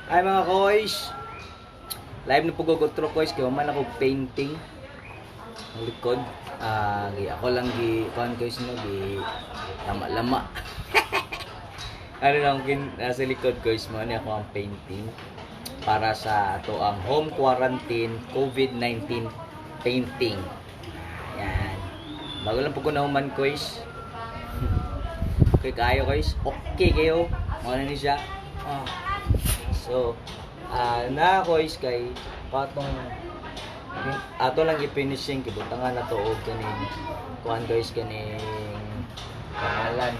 Ay, mga koys. Live na po ko otro, koys, kay man ako painting. Ang likod. Ah, gi ako lang gi kuan, koys, no, gi lama-lama. Ano lang nasa likod, koys, mo ni ako ang painting para sa ato ang home quarantine COVID-19 painting. Yan. Bago lang po ko nahuman, koys. Okay kayo, koys. Okay kayo. Mo na ni siya. Ah. So, na koys kay patong ato lang i-finishing kay butangan na to og kaning kuan, guys, kaning pangalan.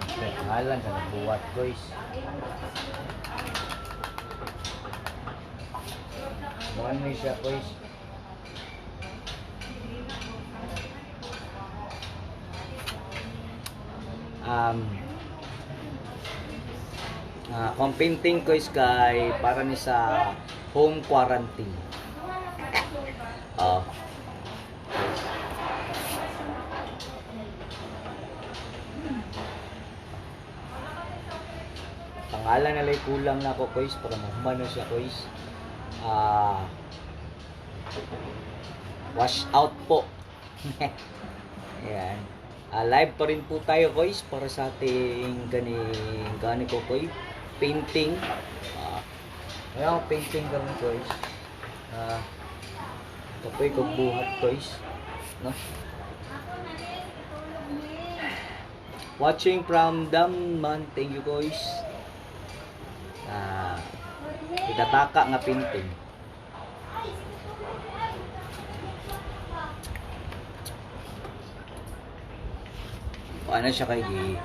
Okay, pangalan sa nagbuhat, guys. Mo ni siya, guys. Kung painting ko is kay para ni sa home quarantine. Oh. Pangalan na lang kulang na ako, koys, para mahumano siya, koys. Wash out po. Ayan. Live pa rin po tayo, koys, para sa ating ganing gani ko, koy, painting. Ayan, painting karon, koys. Kapoy kog buhat, koys. No? Watching from Damman. Thank you, guys. Itataka nga painting. Ano siya kay gi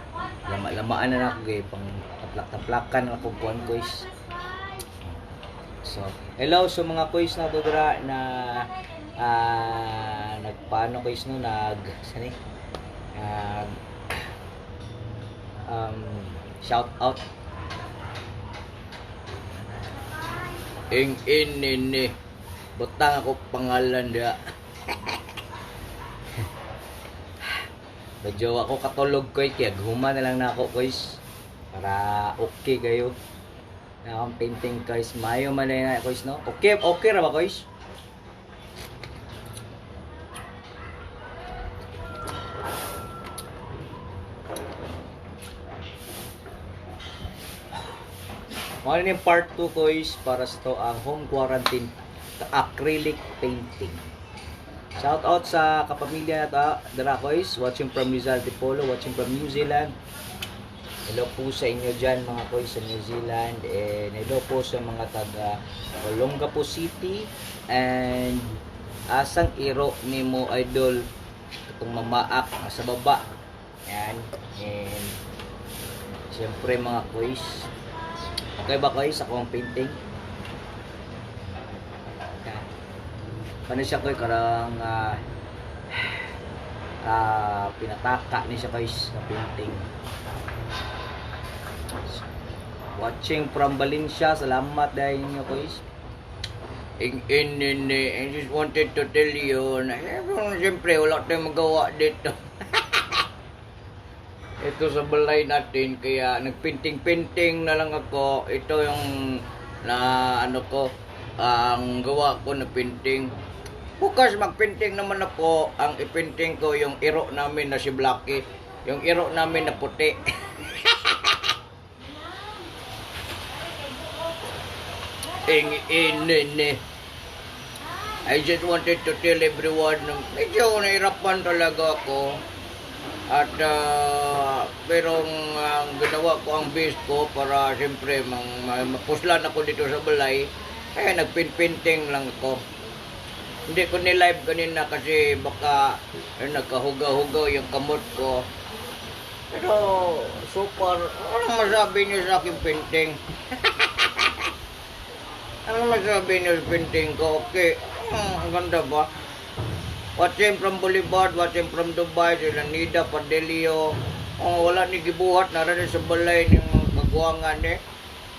lama-lamaan na nako kay pang taplak-taplakan na akong kuan, guys. So, hello sa mga koys na to dira na nagpaano, guys, no, nag sani nag shout out ing inini butang ako pangalan dia. Medyo ako katulog ko kaya guma na lang na ako, guys, para okay kayo na akong painting, guys. Mayo man na guys, no? Okay, okay ra ba, guys? Mao ni part 2, guys, para sa to ang home quarantine acrylic painting. Shout out sa kapamilya na ta, dara, koys, watching from Rizal Tipolo, watching from New Zealand. Hello po sa inyo dyan, mga koys, sa New Zealand, and hello po sa mga taga Olongapo City. And asang iro nimo, idol, itong mamaak sa baba. Yan. And siyempre, mga koys, okay ba, koys, ako ang painting? Yan. Paano siya koy karang pinataka ni siya, guys, na painting. Watching from Valencia, salamat dahil ninyo, guys. In, in, in, I just wanted to tell you na eh, siyempre wala tayong magawa dito. Ito sa balay natin, kaya nagpinting-painting na lang ako. Ito yung na ano ko, ang gawa ko na painting. Bukas magpainting naman ako. Ang ipinting ko yung iro namin na si Blackie. Yung iro namin na puti. Ing in in. I just wanted to tell everyone na medyo nahirapan talaga ako. At pero ang ginawa ko ang best ko para siyempre mapuslan ako dito sa balay. Kaya nagpinpainting lang ako. Hindi ko ni-live kanina kasi baka nagkahuga-huga yung kamot ko. Pero so far, anong masabi niyo sa aking painting? Anong masabi niyo sa painting ko? Okay, ang ganda ba? Watching from Boulevard, watching from Dubai, sila Nida Padelio. Oh, wala ni gibuhat na rin sa balay ng mga kagwangan eh.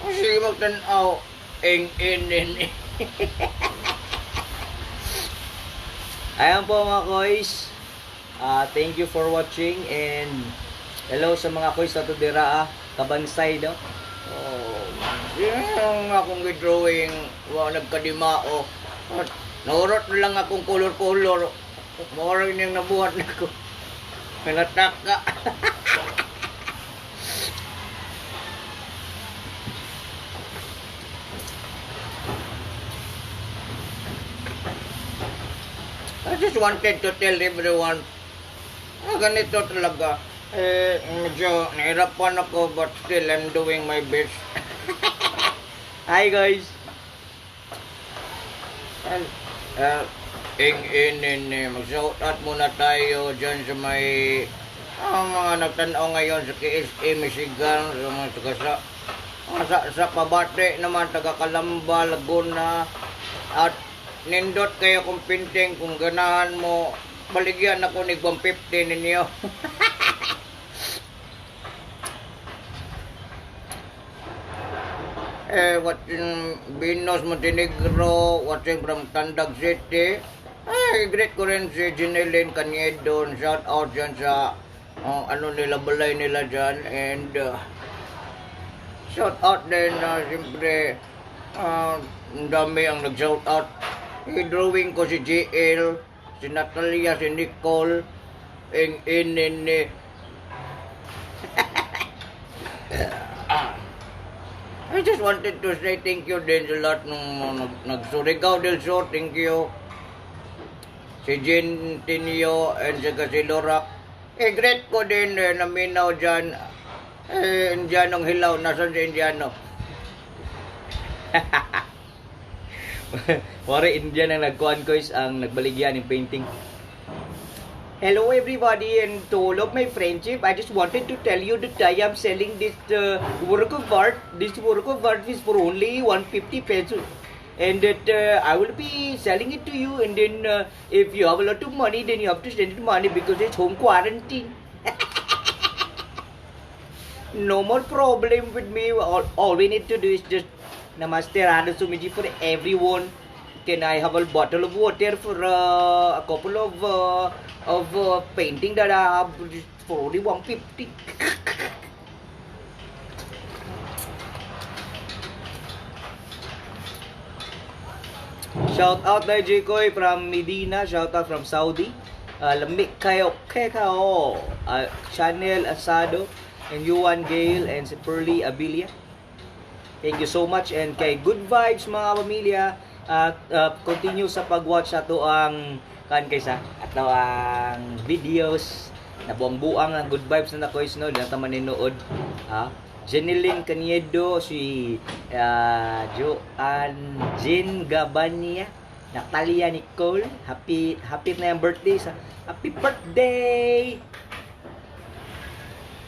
Kasi magtanaw, ing in in. Ayan po, mga koys. Thank you for watching and hello sa mga koys sa dira, Kabansay, no. Oh. Yung akong drawing, wa nagkadimao. At naurot na lang akong color-color. Mao rin yung nabuhat nako. Pinataka. I just wanted to tell everyone, ah, ganito talaga. Eh, medyo nahirapan ako, but still I'm doing my best. Hi, guys! And, ing in in eh, mag-shout out muna tayo dyan sa may ang mga nagtanaw ngayon sa KSA Michigan, sa mga taga sa Pabate naman, taga Calamba, Laguna, at nindot kayo kung painting, kung ganahan mo, baligyan ako ni 150 ninyo. Eh, watching Venus Montenegro, watching from Tandag City. Ay, greet ko rin si Jeneline Caniedo. Shout out dyan sa ano nila, balay nila dyan. And shout out din, siyempre, ang dami ang nag-shout out. I-drawing ko si JL, si Natalia, si Nicole, ing in in eh. Ah. I just wanted to say thank you din sa lahat ng mga nag Surigao del Sur, thank you. Si Jean Tinio and saka si Lorak. Eh, greet ko din eh, naminaw dyan. Eh, Indianong hilaw, nasan si Indiano? Wari Indian ang nagkuhan ko is ang nagbaligyan ng painting. Hello everybody and to all of my friendship, I just wanted to tell you that I am selling this work of art. This work of art is for only 150 pesos. And that I will be selling it to you, and then if you have a lot of money, then you have to send it money because it's home quarantine. No more problem with me. All we need to do is just namaste Radha Sumiji for everyone. Can I have a bottle of water for a couple of painting that I have just for only 150? Shout out na Jikoy from Medina, shout out from Saudi. Lamig kayo, kekao. Chanel Asado and Yuan Gale and si Pearly Abilia. Thank you so much and kay Good Vibes, mga pamilya, at continue sa pag-watch ato ang kan kaysa ato ang videos na buang-buang ang good vibes na nakoys, no, di na ta maninood ha. Jeneline Caniedo, si Joanne Jean Gabania, Natalia Nicole, happy happy na yung birthday sa happy birthday.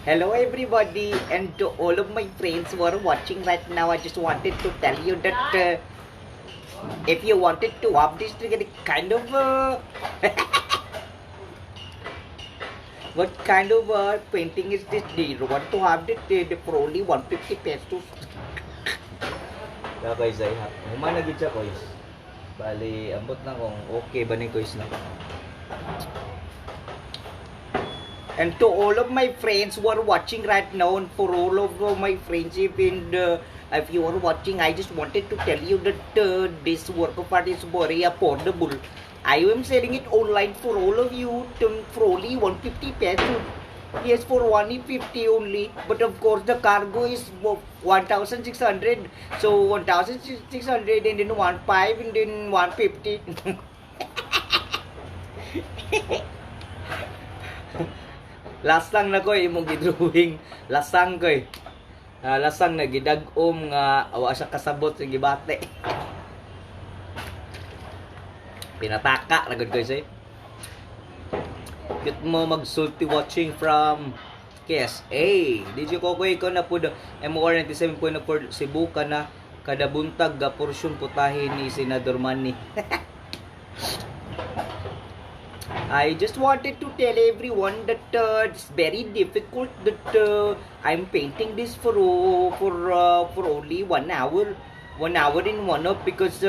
Hello everybody and to all of my friends who are watching right now, I just wanted to tell you that if you wanted to have this kind of what kind of painting is this? Do you want to have it for only 150 pesos? Kaya guys, ay ha. Human na gid siya, guys. Bali, ambot na kung okay ba ni guys na. And to all of my friends who are watching right now, and for all of my friendship, and if you are watching, I just wanted to tell you that this work of art is very affordable. I am selling it online for all of you to, for only 150 pesos. Yes, for 150 only. But of course, the cargo is 1600. So 1600 and then 15 and then 150. Lasang na ko imong gidrawing. Lasang ko eh. Ah, lasang na gidag-om nga awa siya kasabot sa gibate. Pinataka ra gud ko eh. Cute mo magsulti, watching from KSA. DJ Kokoy ko na po MOR 97.4 Cebu ka na kada buntag ga porsyon putahe ni Senador Manny. I just wanted to tell everyone that it's very difficult that I'm painting this for only 1 hour, 1 hour in one up because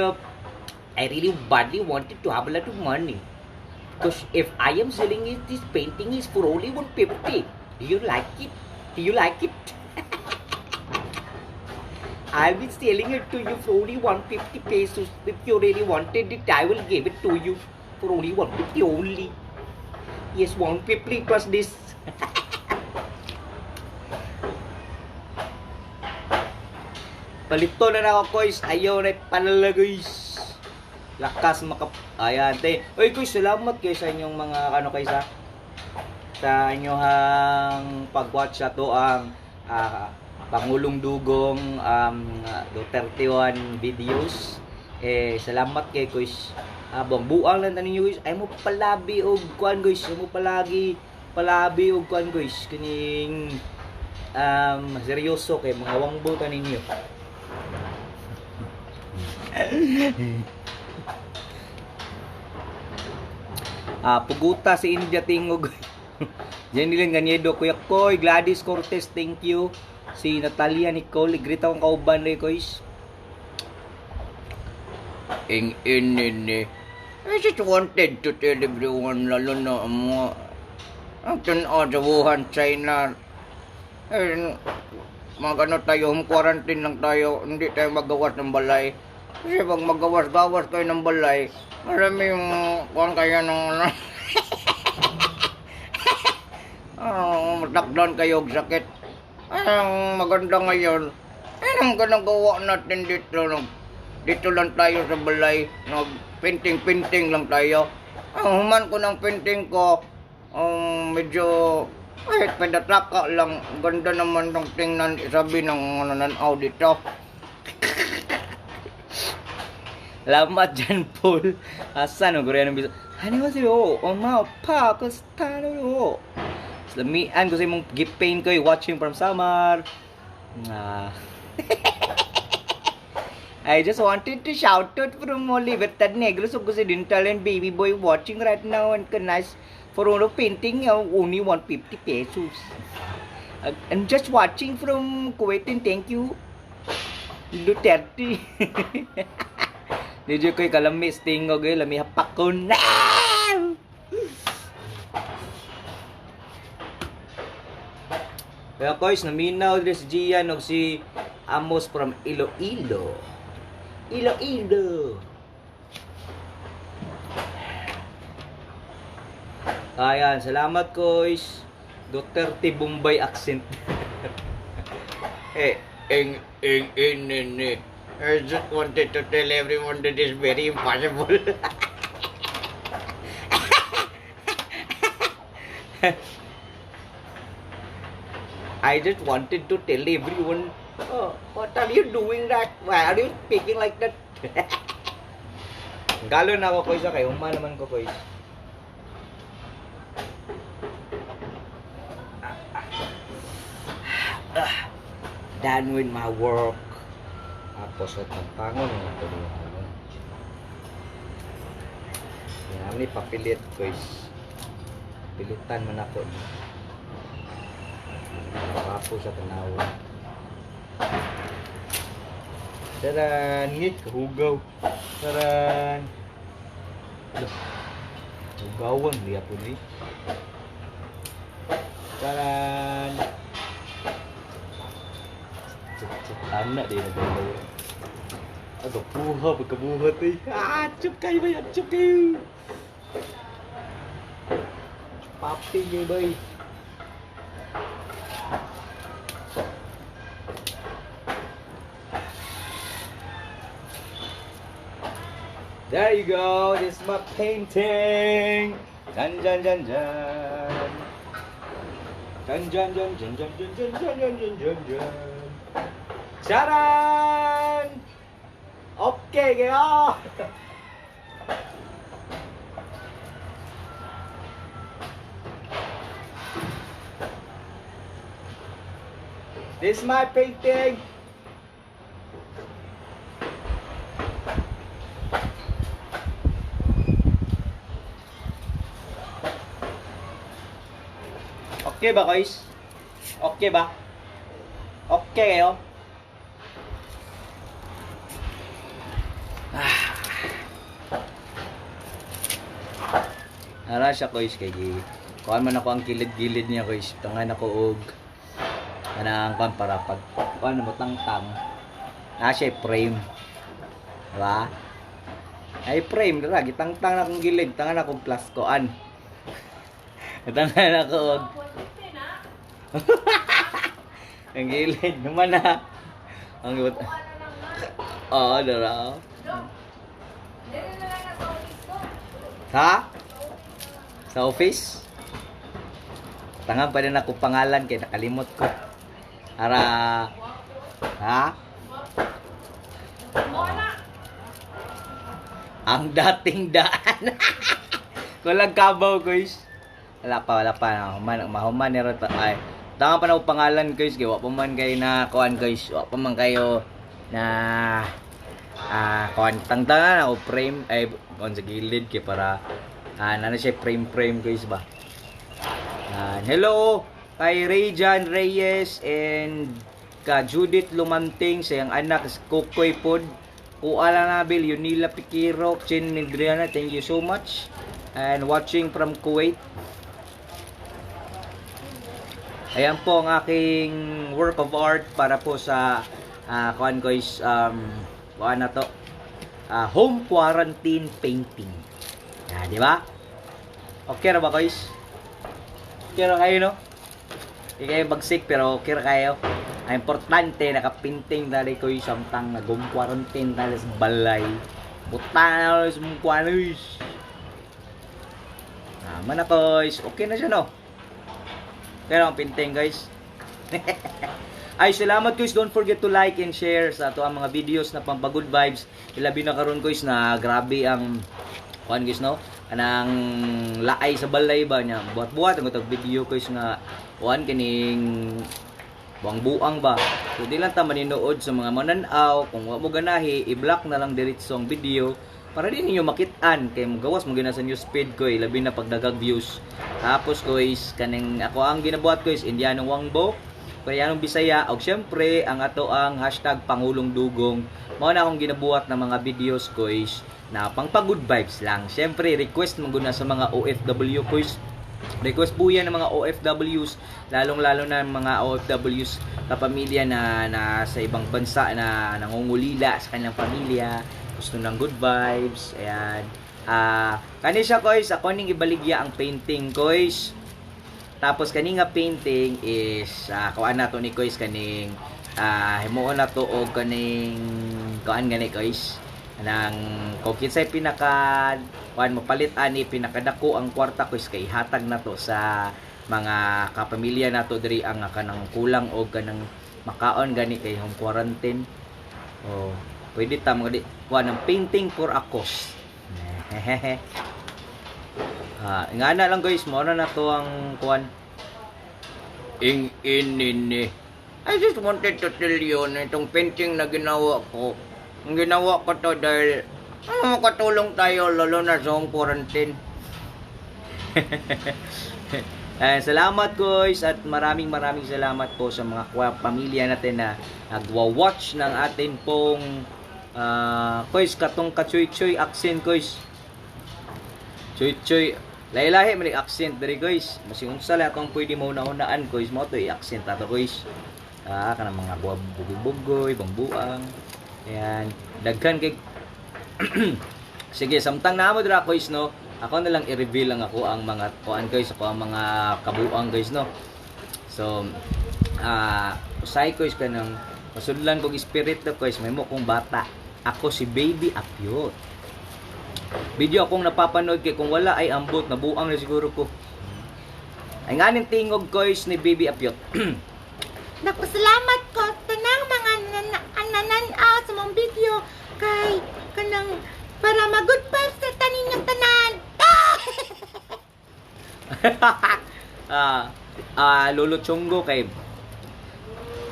I really badly wanted to have a lot of money. Because if I am selling it, this painting is for only 150. Do you like it? Do you like it? I'll be selling it to you for only 150 pesos. If you really wanted it, I will give it to you for only 150 only. Yes, 150 plus this. Palito na na ako, guys. Ayaw na panala, guys. Lakas maka. Ayan, te. Oy, guys, salamat kayo sa inyong mga ano kayo sa inyong pag-watch sa to ang Pangulong Dugong Duterte 1 videos. Eh, salamat kay guys. Habang buang lang tanin guys, ay mo palabi og kuan guys, ay mo palagi palabi og kuan guys kining seryoso kay mga wangbo ta ninyo. Ah, puguta si India Tingog. Jenilyn Ganiedo, Kuya Koy, Gladys Cortez, thank you. Si Natalia Nicole, greet akong kauban rin, guys. Ing inini. I just wanted to tell everyone, lalo na ang mga ang tanaw sa Wuhan, China. Eh, mga ano tayo, home quarantine lang tayo, hindi tayo magawas ng balay. Kasi pag magawas-gawas kayo ng balay, marami yung kuhan kayo ng ano, matakdan kayo og sakit. Ang maganda ngayon, ay ang ginagawa natin dito, nag, dito lang tayo sa balay, nag painting-painting lang tayo. Ang human ko ng painting ko, medyo kahit pedataka lang, ganda naman ng tingnan, sabi ng nananaw dito. Salamat John Paul. Asa no Koreano bisa. 안녕하세요. 엄마, 아빠, kustano. Lamian ko sa imong gipaint ko, eh, watching from Samar. Ah. I just wanted to shout out from Libertad Negros Occidental and baby boy watching right now and nice for ono painting only 150 pesos. I'm just watching from Kuwait and thank you, Duterte. Medyo ko'y kalamis tingog eh, lami hapak ko na. Kaya guys, naminaw diri si Gian og si Amos from Iloilo. Iloilo. Ayan, salamat guys. Duterte Bombay accent. Eh, ing, ing, in, in, in. I just wanted to tell everyone that it's very impossible. I just wanted to tell everyone, "Oh, what are you doing that? Why are you speaking like that?" Galo na ako, koys, kay huma naman ko, koys. Ah, done with my work. Tapos sa tampangon nga ito yung ano. Yan ni papilit, koys. Pilitan man ako. Papo sa tanawa. Taran! Ngit, kahugaw. Taran! Loh. Hugawan, diya po ni. Taran! Anak dia nak gawa. Agak puha pagkabuhat eh. Ah, chup kayo ba yan? Chup kayo! Papi kayo ba eh? There you go. This is my painting. Jan jan jan jan. Jan jan jan jan jan jan jan jan jan jan jan jan. Charan! Okay kayo. This is my painting. Okay ba guys? Okay ba? Okay kayo? Ah. Ara siya guys kay gi. Kuan man ako ang kilid-gilid niya guys. Tangan ako og kanang kuan para pag kuan mo tangtang. Na siya frame. Diba? Ay frame dira gitangtang na akong gilid, tangan na akong plaskoan. Tangan na ako og ang gilid naman na. Ang ibot. Oo, dira. Oh. Ha? Sa office? Tangan pa rin ako pangalan kay nakalimot ko. Ara. Ha? Ang dating daan. Walang kabaw, guys. Wala pa, wala pa. Mahuman, mahuman ni Rota. Ay, tama pa na ako pangalan, guys. Kay wa pa man kayo na kuan, guys. Wa pa man kayo na kuan tangtangan ako frame ay kuan sa gilid kay para nana siya frame frame, guys, ba. Hello kay Ray John Reyes and ka Judith Lumanting sa iyang anak si Kokoy pod. Kuala Nabil, Yunila Pikiro, Chin Midriana, thank you so much. And watching from Kuwait. Ayan po ang aking work of art para po sa kuan guys, kuan na to. Home quarantine painting. Di ba? Okay ra ba, guys? Okay ra kayo, no? Di kayo bagsik pero okay ra kayo. Ang importante nakapinting dali ko yung samtang nag-home quarantine dali sa balay. Buta na sa mong kuan, guys. Tama na, guys. Okay na siya, no? Pero ang painting, guys. Ay, salamat, guys. Don't forget to like and share sa ato ang mga videos na pampa-good vibes. Ilabi na karon, guys, na grabe ang kuan, guys, no? Anang laay sa balay ba niya. Buhat-buhat ang itong video, guys, nga kuan kining buang-buang ba. So di lang ta maninood sa mga mananaw. Kung wa mo ganahi, i-block na lang diretso ang video para di ninyo makit-an kay mogawas mo gina sa news feed ko eh, labi na pagdagag views. Tapos guys, kaning ako ang ginabuhat ko is Indianong Wangbo, Koreanong Bisaya, og syempre ang ato ang #PangulongDugong. Mao na akong ginabuhat ng mga videos, guys, na pang pa good vibes lang. Syempre request man gud na sa mga OFW, guys. Request po yan ng mga OFWs, lalong-lalo na ang mga OFWs kapamilya na nasa ibang bansa na nangungulila sa kanilang pamilya, gusto ng good vibes. Ayan. Kani siya, guys, ako ning ibaligya ang painting, guys. Tapos kani nga painting is kuan na to ni guys, kaning himuon na to og kaning kuan gani, guys, nang kung kinsay pinaka kuan mopalit ani pinakadako ang kwarta, guys, kay hatag na to sa mga kapamilya nato diri ang kanang kulang og kanang makaon gani kay home quarantine. Oh, pwede ta mga di kuan ng painting for a cause. Nga na lang, guys, mo na na to ang kuan. Ing inini. I just wanted to tell you na itong painting na ginawa ko, ang ginawa ko to dahil ano, makatulong tayo lalo na sa home quarantine. Salamat, guys, at maraming maraming salamat po sa mga pamilya natin na nagwa-watch ng atin pong guys, katong kachoy-choy accent, guys. Choy-choy lahi-lahi man yung accent diri, guys. Masing unsa lang akong pwede mo una-unaan, guys, mo to i-accent ato, guys. Kanang mga bugoy-bugoy, bangbuang. Ayan, daghan kay. Sige, samtang naa mo dira, guys, no. Ako na lang i-reveal lang ako ang mga kuan, guys, ako ang mga kabuang, guys, no. So, usahay, guys, kanang masudlan kog espiritu, guys, may mo kong bata. Ako si Baby Apyot. Video akong napapanood kay kung wala ay ambot, nabuang na siguro ko. Ay nganing tingog, guys, ni Baby Apyot. Nagpasalamat ko tanang mga nananaw sa mong video kay kanang para ma good vibes sa tanin ng tanan. Lolo Chonggo kay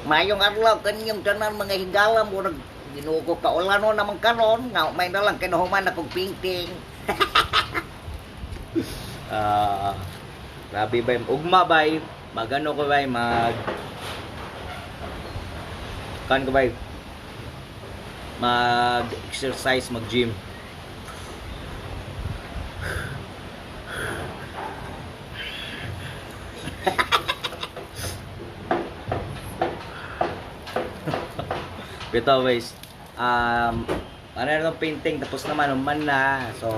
Mayong adlaw kaninyong tanan, mga higala, murag Ginoo ko kaulano naman karon nga may na lang kinuhuman akong painting. Grabe ba yung ugma bay, magano ko bay, mag kan ko bay, mag exercise, mag gym. Bitaw, guys. Ano na itong painting, tapos naman human na. So,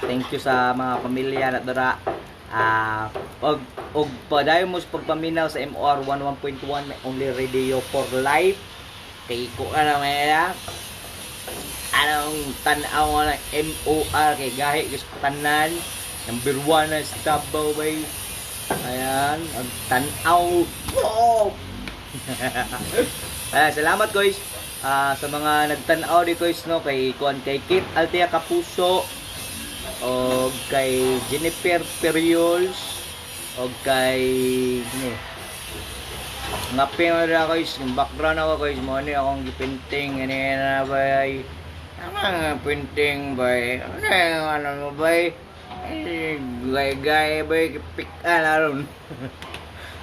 thank you sa mga pamilya na dara. Og og padayon mo sa pagpaminaw sa MOR 11.1, may only radio for life. Kay ko ano may anong tan-aw na MOR kay gahi gusto tanan. Number 1 na sa Davao bay. Ayan, ang tan-aw. Oh! Ayan, salamat guys. Sa mga nagtan-aw di guys no, kay kuan, kay Kit Altea Kapuso o kay Jennifer Periols o kay ni nga na guys, yung background ako guys mo ni akong gipinting ini na bay. Ano nga painting bay? Ano yung ano mo bay? Eh, gay gay bay, pik ah ron.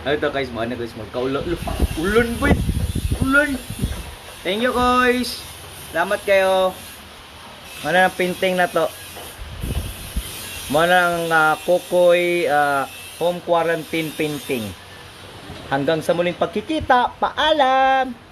Ano to guys mo ano guys, magkaulon ulon bay, ulon. Thank you guys, salamat kayo. Ano ang painting na to mo ng Kokoy home quarantine painting. Hanggang sa muling pagkikita, paalam!